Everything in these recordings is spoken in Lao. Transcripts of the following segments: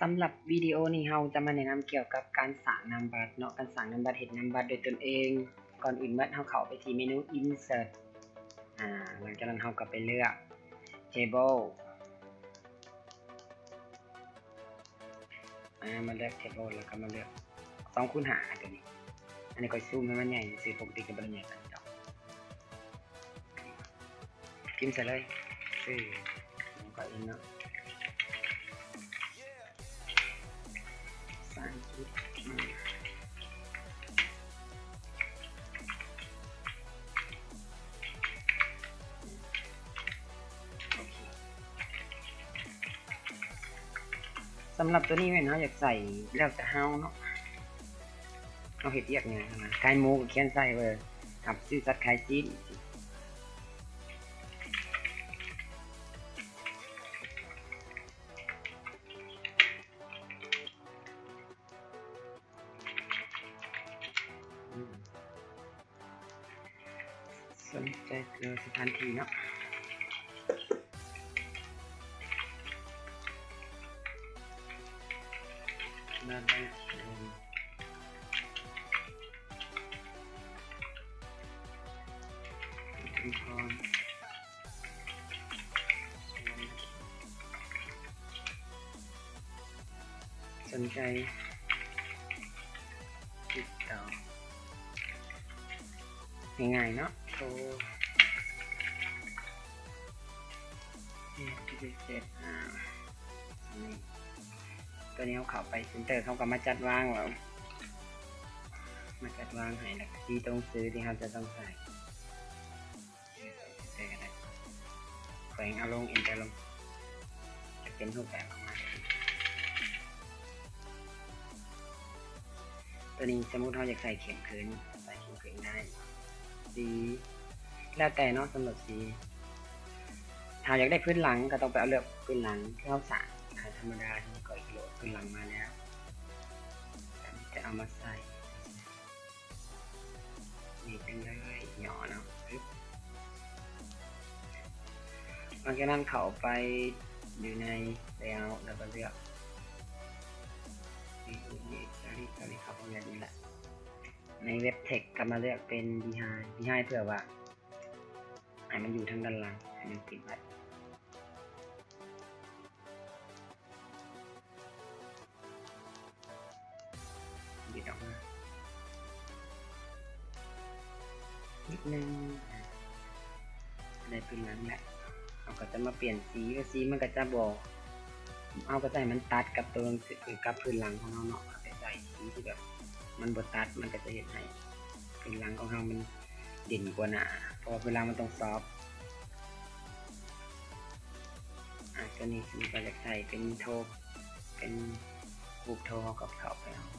ສຳລັບວິດີໂອນີ້ເຮົາຈະມາແນະນຳກ່ຽວກັບການສ້າງນາມບັດເນາະ, ການສ້າງນາມບັດ, ເຮັດນາມບັດດ້ວຍຕົນເອງ. ກ່ອນອື່ນໝົດເຮົາເຂົ້າໄປທີ່ເມນູ Insert ອາ ຫຼັງຈາກນັ້ນເຮົາກໍໄປເລືອກ Table ອາ ມາເລືອກ Table ແລ້ວກໍມາເລືອກສອງຄູນຫ້າ ອັນຕົວນີ້. ອັນນີ້ຂ້ອຍຊູມໃຫ້ມັນໃຫຍ່ຊື່ໆ, ປົກກະຕິກໍບໍ່ໄດ້ໃຫຍ່ປານໃດດອກ. ພິມໃສ່ເລີຍ ຊື່ຂອງຂ້ອຍເອງເນາະ. ພາສາອັງກິດ ໂອເຄ. ສຳລັບຕົວນີ້ແມ່ນເຮົາຢາກໃສ່ແລ້ວແຕ່ເຮົາເນາະ, ເຮົາເຮັດວຽກຫຍັງຫັ້ນນະ, ຂາຍໝູກໍຂຽນໃສ່ເບີ ຮັບຊື້ສັດຂາຍຊີ້ນ. ສົນໃຈເກີນສະຖານທີ່ເນາະ. ສົນໃຈຕິດຕໍ່ ງ່າຍໆເນາະ ໂທ ເຈັດ ອາ ນີ້ ຕົວນີ້ເຮົາເຂົ້າໄປ Center ເຮົາກໍມາຈັດວາງ ມາຈັດວາງໃຫ້ ແລ້ວກໍສີຕົວໜັງສືທີ່ເຮົາຈະຕ້ອງໃສ່. ແຂວງເອົາລົງ Enter ລົງ ຈະເປັນຮູບແບບອອກມາ. ຕົວນີ້ສົມມຸດເຮົາຢາກໃສ່ເຂັ້ມຂຶ້ນ ໃສ່ເຂັ້ມຂຶ້ນໄດ້ ສີແລ້ວແຕ່ເນາະ. ສຳລັບສີ ຖ້າຢາກໄດ້ພື້ນຫຼັງກໍຕ້ອງໄປເອົາເລືອກພື້ນຫຼັງ ຄືເຮົາສ້າງໃຫ້ທຳມະດາ ທີ່ກໍໂຫຼດພື້ນຫຼັງມາແລ້ວ ຈະເອົາມາໃສ່. ນີ້ເປັນເລີຍຫຍໍ້ເນາະ. ຫຼັງຈາກນັ້ນເຂົ້າໄປຢູ່ໃນ Layout ແລ້ວກໍເລືອກ Gallery Gallery ເຂົ້າໄປແບບນີ້ແຫຼະ. ໃນ Web Text ກໍມາເລືອກເປັນ Behind Behind ເພື່ອວ່າໃຫ້ມັນຢູ່ທາງດ້ານຫຼັງ ໃຫ້ມັນປິດໄວ້. ບິດອອກມານິດໜຶ່ງ ອາ ໄດ້ພື້ນຫຼັງແລ້ວ ເຮົາກໍຈະມາປ່ຽນສີ ວ່າສີມັນກໍຈະບໍ່ ເຮົາກໍຈະໃຫ້ມັນຕັດກັບຕົວໜັງສື ກັບພື້ນຫຼັງຂອງເຮົາເນາະ. ເຮົາໄປໃສ່ສີທີ່ແບບມັນບໍ່ຕັດ ມັນກໍຈະເຮັດໃຫ້ພື້ນຫຼັງຂອງເຮົາມັນເດັ່ນກວ່າໜ້າ ເພາະວ່າພື້ນຫຼັງມັນຕ້ອງຊອບ. ອາ ຕົວນີ້ສົມມຸດວ່າຢາກໃສ່ເປັນໂທ ເປັນຮູບໂທ ເຮົາກໍເຂົ້າໄປເອົາ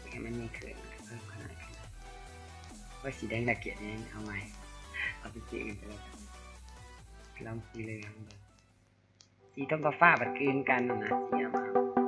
ໃຫ້ມັນມີຂຶ້ນ ເພີ່ມຂະໜາດຂຶ້ນ. ໂອ້ຍ ສີແດງໜ້າກຽດແຮງ ເອົາໃໝ່ ເອົາເປັນສີອື່ນໄປເລີຍ ລອງສີເຫຼືອງເບິ່ງ. ສີທົງຟ້າໆ ບັດຄືນກັນນະ ສີອຳ